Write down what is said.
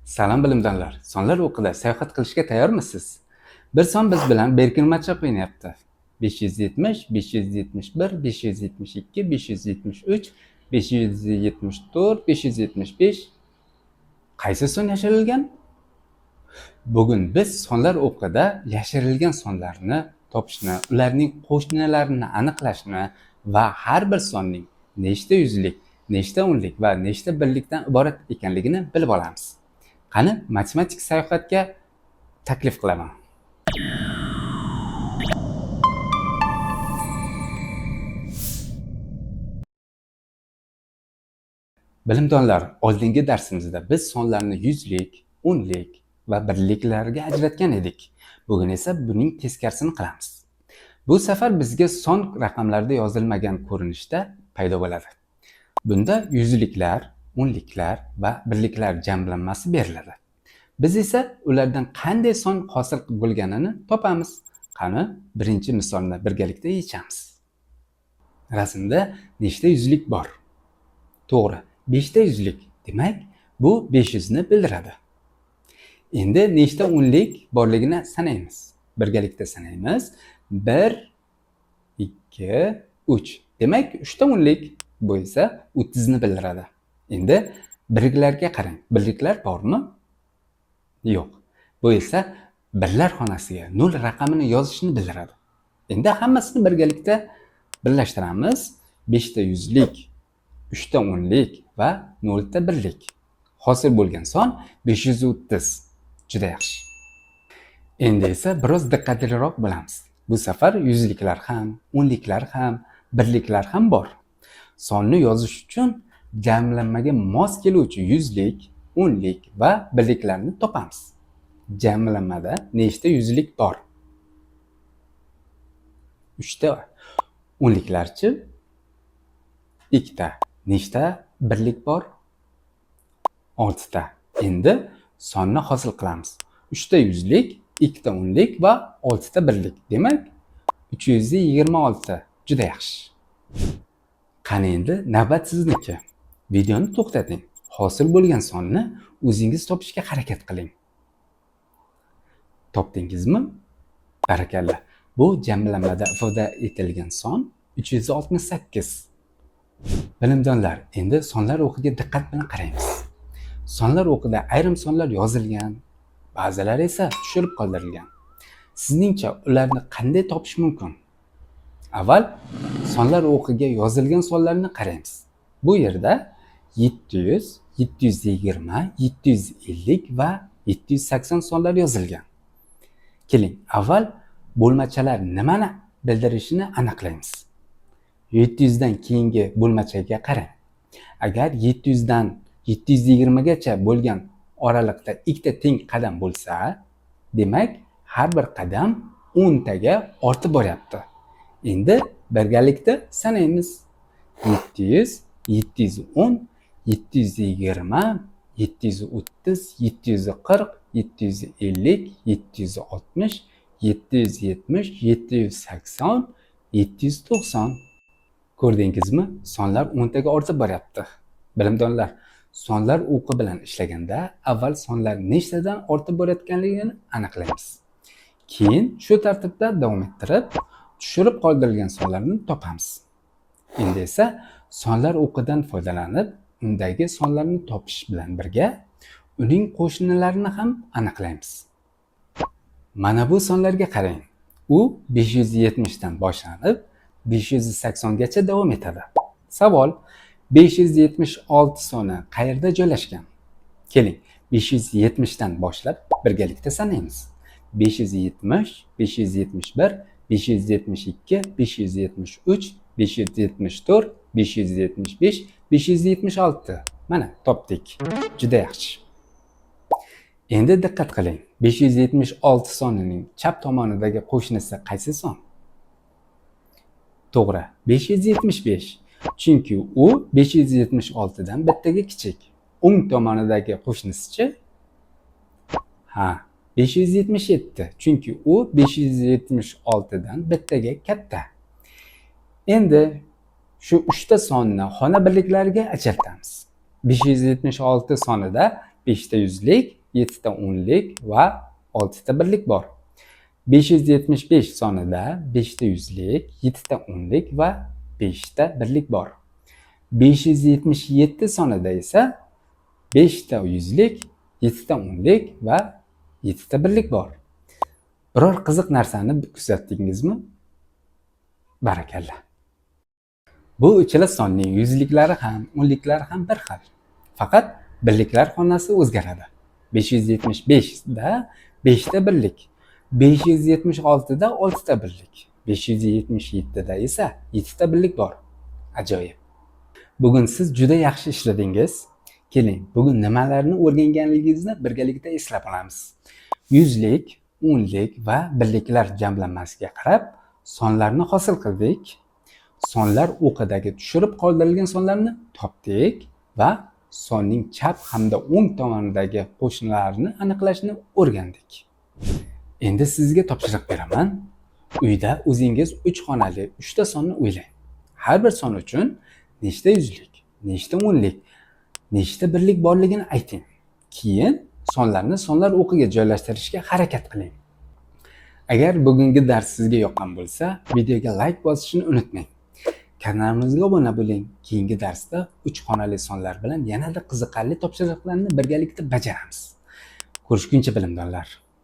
Salom bilimdonlar. Sonlar o'qida sayohat qilishga tayyormisiz? Bir son biz bilan berkinmachoq o'ynayapti. 570, 571, 572, 573, 574, 575. Qaysi son yashirilgan? Bugun biz sonlar o'qida yashirilgan sonlarni topishni, ularning qo'shnilarini aniqlashni va har bir sonning nechta yuzlik, nechta o'nlik va nechta birlikdan iborat ekanligini bilib olamiz. Qani, matematik sayohatga taklif qilaman. Bilimdonlar, oldingi darsimizda biz sonlarni yuzlik, o'nlik va birliklarga ajratgan edik. Bugun esa buning teskarisini qilamiz. Bu safar bizga son raqamlarda yozilmagan ko'rinishda paydo bo'ladi. Bunda yuzliklar, o'nliklar va birliklar jamlanmasi beriladi. Biz esa ulardan qanday son hosil bo'lganini topamiz. Qani, birinchi misolni birgalikda yechamiz. Rasmda nechta yuzlik bor? To'g'ri, 5 ta yuzlik. Demak, bu 500 ni bildiradi. Endi nechta o'nlik borligini sanaymiz. Birgalikda sanaymiz. 1 2 3. Demak, 3 ta o'nlik, bu esa 30 ni bildiradi. Endi birliklarga qarang. Birliklar bormi? Yo'q. Bu esa birlar xonasiga 0 raqamini yozishni bildiradi. Endi hammasini birgalikda birlashtiramiz. 5 ta yuzlik, 3 ta o'nlik va 0 ta birlik. Hosil bo'lgan son 530. Juda yaxshi. Endi esa biroz diqqatliroq bo'lamiz. Bu safar yuzliklar ham, o'nliklar ham, birliklar ham bor. Sonni yozish uchun jamlanmaga mos keluvchi yuzlik, o'nlik va birliklarni topamiz. Jamlanmada nechta yuzlik bor? 3 ta. O'nliklarchi? 2 ta. Nechta birlik bor? 6 ta. Endi sonni hosil qilamiz. 3 ta yuzlik, 2 ta o'nlik va 6 ta birlik. Demak, 326. Juda yaxshi. Qani endi navbat sizniki. Videoni to'xtating. Hosil bo'lgan sonni o'zingiz topishga harakat qiling. Topdingizmi? Barakalla. Bu jamlanmada ifoda etilgan son 368. Bilimdonlar, endi sonlar o'qiga diqqat bilan qaraymiz. Sonlar o'qida ayrim sonlar yozilgan, ba'zilari esa tushirib qoldirilgan. Sizningcha ularni qanday topish mumkin? Avval sonlar o'qiga yozilgan sonlarni qaraymiz. Bu yerda 700, 720, 750 va 780 sonlar yozilgan. Keling, avval bo'lmachalar nimani bildirishini aniqlaymiz. 700 dan keyingi bo'lmachaga qarang. Agar 700 dan 720 gacha bo'lgan oraliqda ikkita teng qadam bo'lsa, demak, har bir qadam 10 taga ortib boryapti. Endi birgalikda sanaymiz. 700, 710, 720, 730, 740, 750, 760, 770, 780, 790. Ko'rdingizmi? Sonlar 10 taga ortib boryapti. Bilimdonlar, sonlar o'qi bilan ishlaganda avval sonlar nechtadan ortib borayotganligini aniqlaymiz. Keyin shu tartibda davom ettirib, tushirib qoldirilgan sonlarni topamiz. Endi esa sonlar o'qidan foydalanib, undagi sonlarni topish bilan birga uning qo'shnilarini ham aniqlaymiz. Mana bu sonlarga qarang. U 570 dan boshlanib, 580 gacha davom etadi. Savol: 576 soni qayerda joylashgan? Keling, 570 dan boshlab birgalikda sanaymiz. 570, 571, 572, 573, 574, 575, 576. Mana topdik. Juda yaxshi. Endi diqqat qiling. 576 sonining chap tomonidagi qo'shnisi qaysi son? To'g'ri, 575. Chunki u 576 dan bittaga kichik. O'ng tomonidagi qo'shnisichi? Ha, 577. Chunki u 576 dan bittaga katta. Endi shu 3 ta sonni xona birliklariga ajratamiz. 576 sonida 5 ta yuzlik, 7 ta o'nlik va 6 ta birlik bor. 575 sonida 5 ta yuzlik, 7 ta o'nlik va 5 ta birlik bor. 577 sonida esa 5 ta yuzlik, 7 ta o'nlik va 7 ta birlik bor. Biror qiziq narsani kuzatdingizmi? Barakalla. Bu uchala sonning yuzliklari ham, o'nliklari ham bir xil. Faqat birliklar xonasi o'zgaradi. 575 da 5 ta birlik, 576 da 6 ta birlik, 577 da esa 7 ta birlik bor. Ajoyib. Bugun siz juda yaxshi ishladingiz. Keling, bugun nimalarni o'rganganligingizni birgalikda eslab olamiz. Yuzlik, o'nlik va birliklar jamlanmasiga qarab sonlarni hosil qildik. Sonlar o'qidagi tushirib qoldirilgan sonlarni topdik va sonning chap hamda o'ng tomonidagi qo'shnilarni aniqlashni o'rgandik. Endi sizga topshiriq beraman. Uyda o'zingiz 3 xonali 3 ta sonni o'ylang. Har bir son uchun nechta yuzlik, nechta o'nlik, nechta birlik borligini ayting. Keyin sonlarni sonlar o'qiga joylashtirishga harakat qiling. Agar bugungi dars sizga yoqqan bo'lsa, videoga layk bosishni unutmang. Kanalimizga obuna bo'ling. Keyingi darsda 3 xonali sonlar bilan yanada qiziqarli topshiriqlarni birgalikda bajaramiz. Ko'rishguncha, bilimdonlar.